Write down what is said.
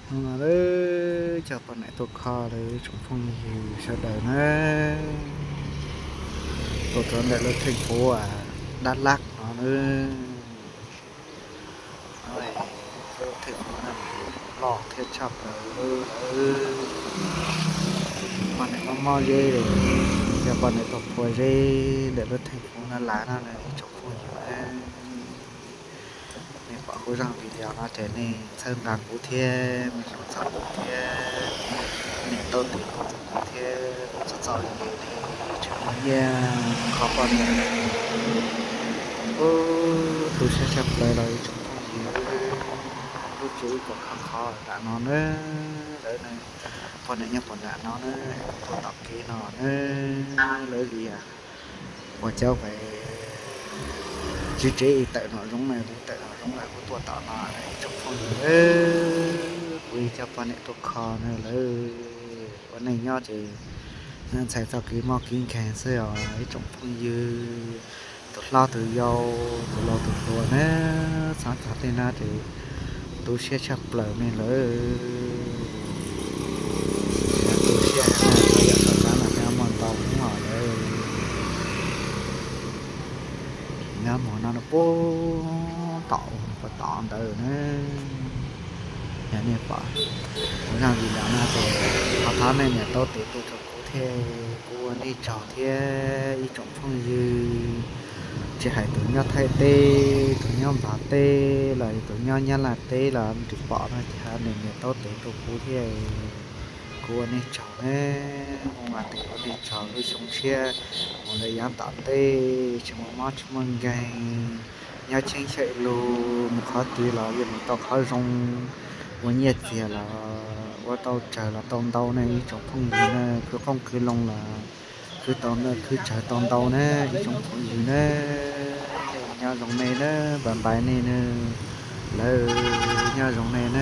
ເນາະເດີ ເຈົ້າປ້າແນະຕົວຄາເດີ ຊົງພົງຢູ່ຊະເດີເນາະ ຕົວເຖິງໄດ້ລົດເທັງໂຟ ອາ ດັດລັກເນາະເດີ ໂອ້ຍ ລົດເທັງໂຟນັ້ນຫຼອກເທັດຊັບເດີ ເອີ ປ້າແນະມາເມົາເຢ ເຈົ້າປ້າແນະຕົວຄົວເຢ ໄດ້ລົດເທັງໂຟນັ້ນຫຼາຍເນາະເດີ ຊົງພົງຢູ່ເດີ. ແມ່ນປະ ໂຄຈັ່ງວີດີໂອເນາະ ແຕ່ນີ້ເຊິ່ງການກູເທຍ ມີສອງສາມກູເທຍ ແມ່ນໂຕຕີໂຄຈັ່ງກູເທຍ ສະເຈົ້າເຢດີ ເຊີນມາຢ້ຽມ ຂໍປ້ອນ ໂອ້ ຕູເຊຍແຊບເລີຍ ເຈົ້າພໍ່ເອີຍ ລູກຈູກະຄັກຄໍດານອນເດີ ເດີ ປ້ອນຍາມປ້ອນດານອນເດີ ໂຕຕອກກີນອນເດີ ເລີຍເລີຍ. ພວກເຈົ້າໄປຈີເຈອີກເຕີເນາະ ລົງໃນເຕີເນາະ ລົງໃນຜູ້ຕົວະເຕົາະເນາະ ໄອ້ຈົກພວກນີ້ເອີ ອຸ້ຍ ເຈົ້າປ້າແນະຕົວຄອເນີເລີ ວັນນີ້ຍອດເອ ນັ້ນໃສ່ເຈົ້າກີໝໍ້ກິນແຂງເສື້ອ ໄອ້ຈົກພວກຍື ຕົວເລົ່າຕົວເຍົາ ຕົວເລົ່າຕົວໂຕເນີ ສາມສາມເຕນາເຕ ຕູເຊຍແຊບເລີຍແມ່ນເລີ ຕູເຊຍແຊບເລີຍ ຢາກສະຕານແນວມັນຕອງຫົວເລີຍ ງາມຫົວນອນໂປ້ຕອງປະຕອງເດີເນີ ຢ່າງນີ້ປະ ງາມດີແລ້ວນະໂຕ ພາພາແມ່ນໂຕເຕໂຕ ໂຕໂກເທ ໂກອັນນີ້ຈອກເທ ອີຈົງເພິ່ງຍື ຈະໃຫ້ໂຕຍອດໄທເຕ ໂຕຍອດບາເຕ ລະໂຕຍອດຍາລາເຕ ລະມັນຕິປອກມາຈະຫາເນໂຕເຕໂຕໂກເທ ໂກອັນນີ້ຈອກເນ ໂອງອາເຕໂອເນຈອກ ລູກຊົງເຊຍ ໂອເນຍາມຕາເຕ ຊະມອງມອດຊະມອງໄກ ຍາເຊງໄຊໂລ ໝູ່ເຂົາຕີລາວ ຍາມຕອກເຂົາຊົງ ບໍ່ຍຽດເສຍລາ ບໍ່ເຕົ້າໃຈລາ ຕ້ອງເດົາເນ ອີຈົງເພິ່ງຍືເນ ຄືຂ້ອງຄືລົງລາ ຄືຕອນເນີ ຄືໃຈຕອນເດົາເນ ອີຈົງເພິ່ງຍືເນ ຍາລົງເນເນ ບາຍບາຍເນເນ ເລີ ຍາລົງເນເນ.